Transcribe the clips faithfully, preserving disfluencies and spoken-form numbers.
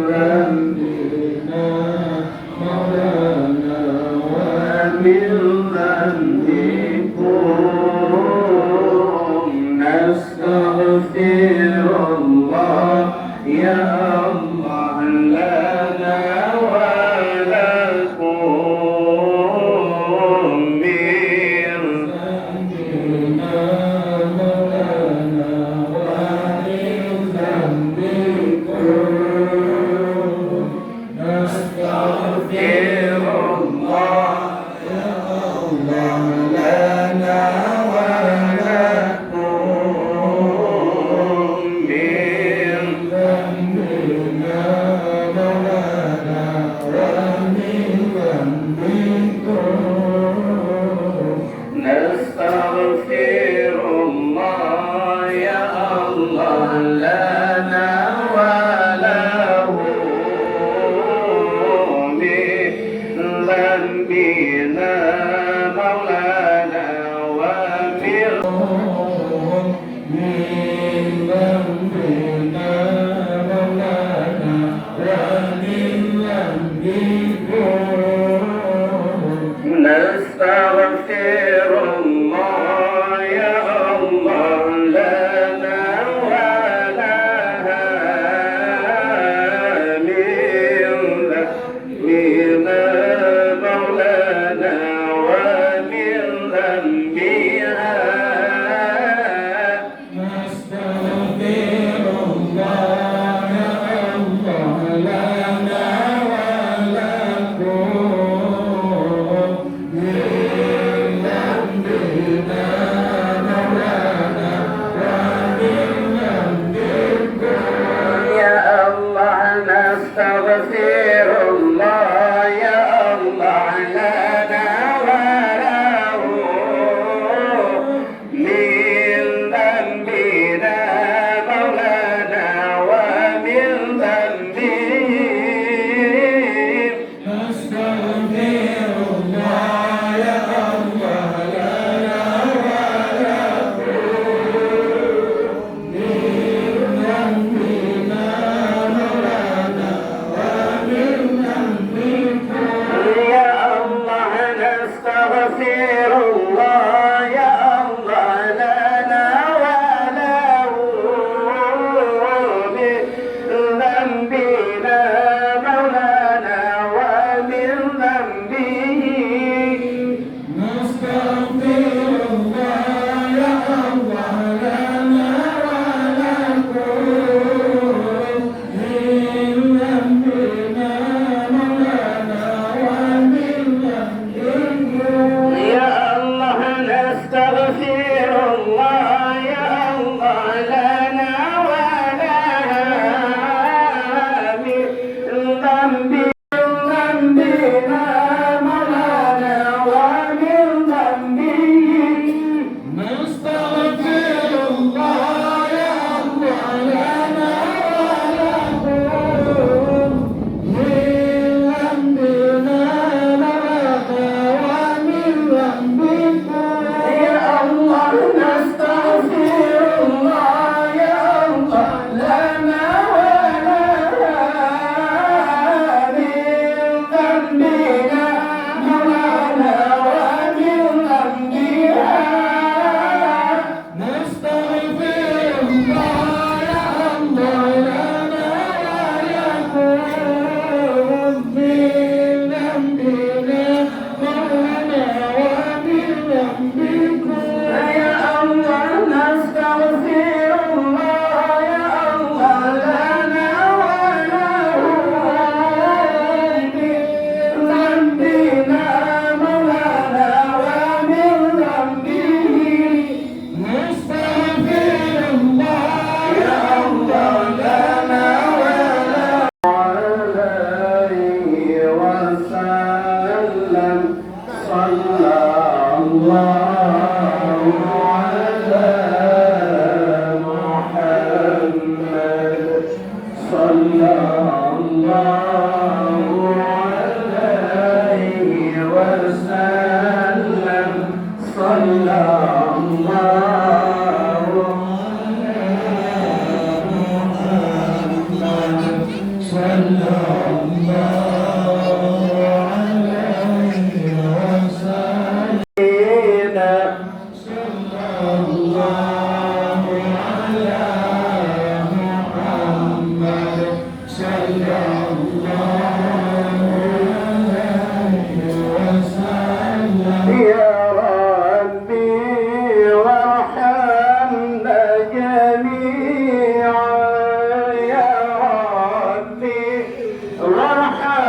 ذنبنا مولانا ومن ذنبكم. نستغفر الله يا الله لنا ولكم من ذنبنا مولانا ومن ذنبكم. نستغفر الله يا الله لنا ولكم من ذنبنا مولانا ومن ذنبكم. نستغفر الله يا الله لنا وله من ذنبنا مولانا ومن من ذنبنا مولانا ومن ذنبكم. نستغفر الله يا الله لنا ولها من ذنبنا مولانا ومن ذنبها. نستغفر الله يا الله لنا ولكم من ذنبنا مولانا ومن ذنبكم. يا الله نستغفر الله يا الله لنا وله من ذنبنا مولانا ومن ذنبهم. نستغفر الله يا الله لنا ولكم من ذنبنا مولانا ومن ذنبكم. يا الله نستغفر الله يا الله لنا وله من ذنبنا مولانا ومن ذنبه. نستغفر الله يا الله لنا ولكم من ذنبنا مولانا ومن ذنبكم. يا الله نستغفر الله يا الله لنا ولها من ذنب ذنبنا مولانا ومن ذنبه. نستغفر الله يا الله لنا ولكم من ذنبنا مولانا ومن ذنبكم. يا الله نستغفر الله يا الله لنا ولها من ذنبنا مولانا ومن ذنبها. نستغفر الله يا الله لنا ولكم من ذنبنا مولانا ومن ذنبكم. يا الله نستغفر الله يا الله لنا ولهم من ذنبنا مولانا ومن ذنبه. نستغفر الله يا الله لنا ولهم. عليه وسلم. صلى الله على محمد. صلى الله عليه وسلم. صلى الله على محمد. صلى الله عليه وسلم. صلى الله على محمد. صلى الله عليه وسلم. يا ربي وارحمنا جميعا. يا ربي وارحمنا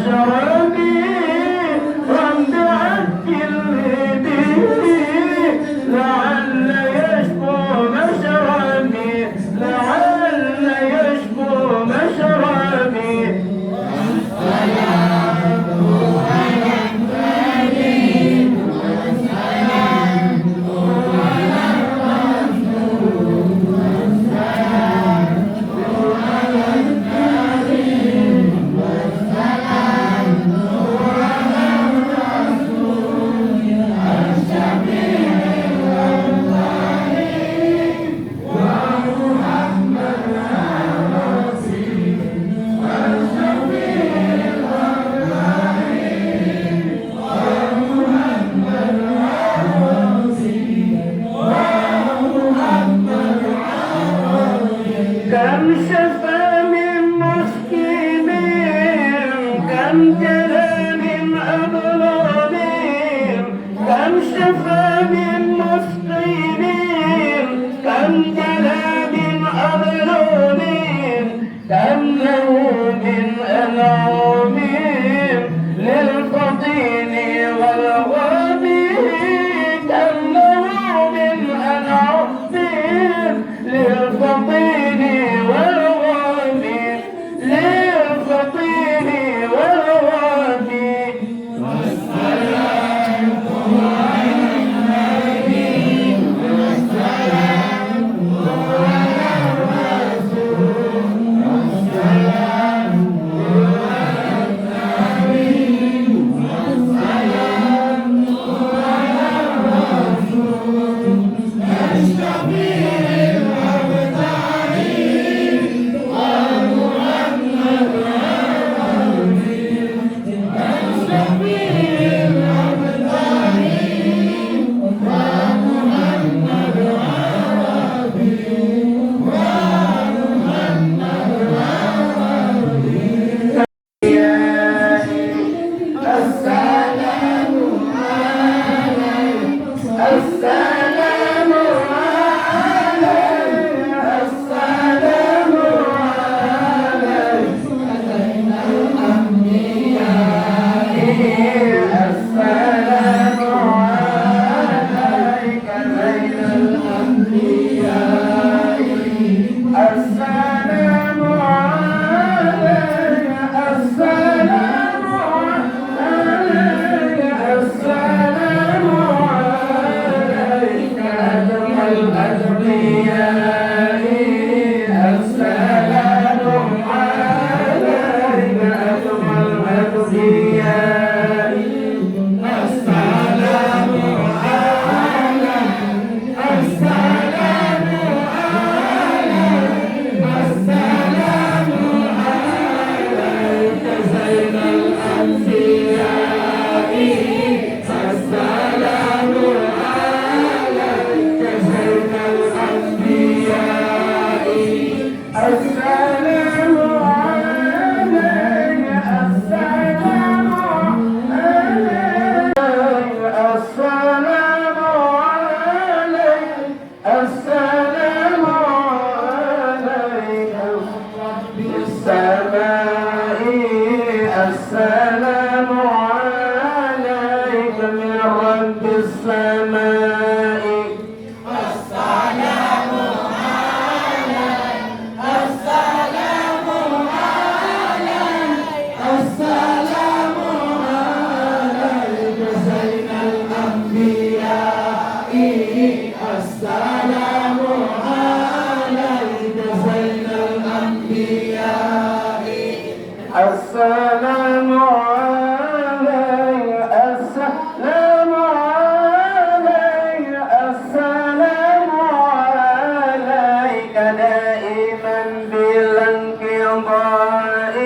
شرابي، رب أكلني به، لعل يشكو مشربي، لعل يشكو مشربي. كم شفى من مسكين، كم جلى من أظلم، كم شفى من مسكين، كم جلى من أظلم، كم له من أنعام للفطين والغرام، كم له من أنعام للفطين والغرام، للفطين والغرام. السلام عليك، السلام عليك، السلام عليك، السلام عليك، زين الأنبياء. السلام عليك، السلام عليك، السلام عليك، أجمل الأتقياء. السلام عليك، أجمل الأتقياء. السلام عليك، السلام عليك، السلام عليك، زين الأنبياء. السلام عليك، زين الأنبياء. السلام عليك، السلام عليك، السلام عليك، السلام عليك، رب السماء، السلام عليك من رب السماء. السلام عليك، السلام عليك، السلام عليك زين الأنبياء. السلام عليك زين الأنبياء. السلام عليك، السلام عليك، السلام عليك دائما بلا انقضاء.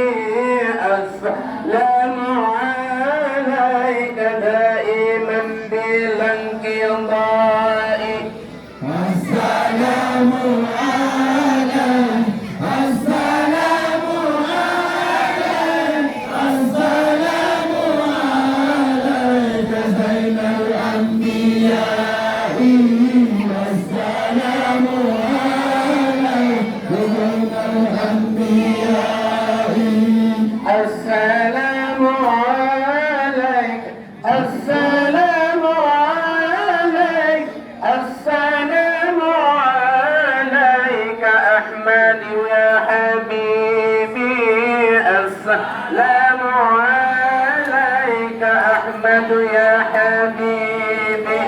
السلام عليك دائما بلا انقضاء. السلام عليك، السلام عليك، السلام عليك أحمد يا حبيبي.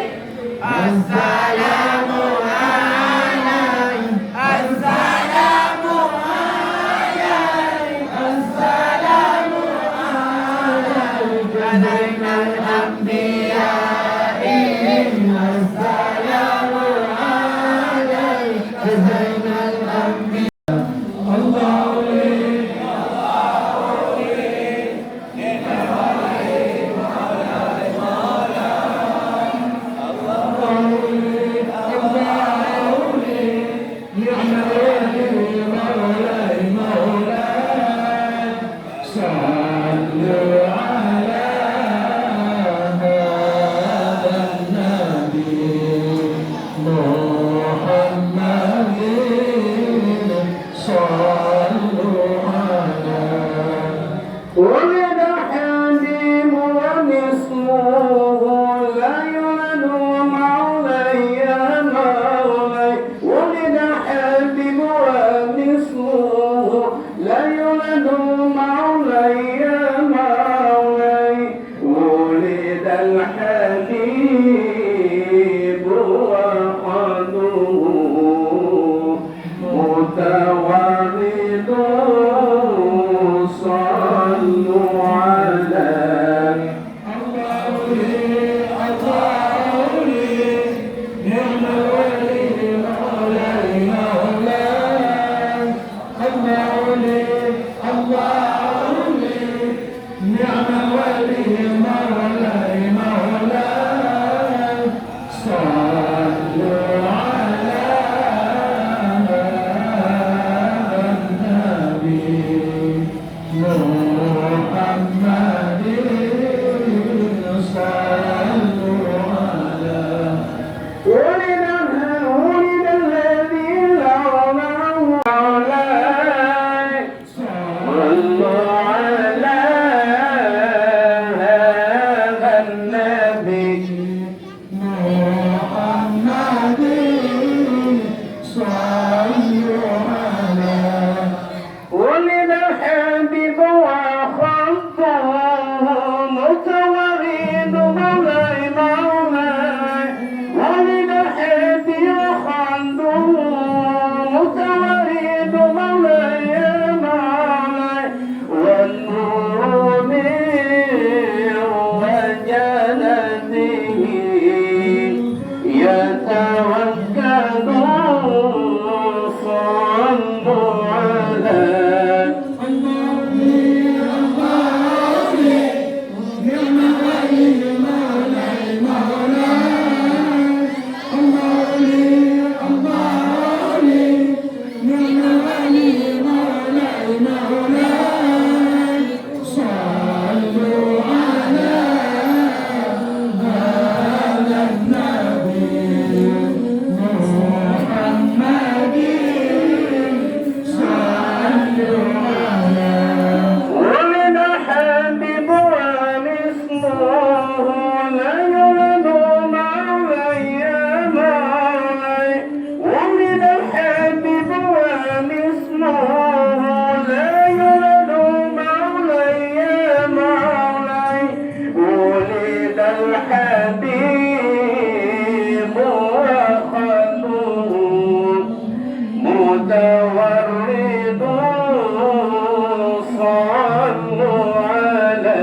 السلام عليك، السلام عليك، السلام عليك زين الأنبياء. السلام عليك زين الأنبياء. صلوا على هذا النبي محمد، صلوا على. ولد الحبيب ومثله لا يولد مولاي يا مولاي. ولد الحبيب ومثله لا يولد مولاي يا مولاي. ولد الحبيب وقدره متورد. صلوا على. الله لي، الله لي، نعم الولي، مولاي، مولاي. الله لي، الله لي، نعم الولي، مولاي، مولاي. صلوا على هذا النبي محمد، صلوا على. ولد، ولد الذي لونه مولاي. صلوا على هذا النبي محمد، صلوا على. ولد الحبيب وخده متورد مولاي، مولاي. ولد الحبيب وخده متورد مولاي، مولاي. والنور من وجنته يتوكد. صلوا على. صلوا على هذا النبي محمد، صلوا على. ولد الحبيب ومثله لا يولد مولاي، مولاي. ولد الحبيب ومثله لا يولد مولاي، مولاي. ولد الحبيب وخده متورد. صلوا على.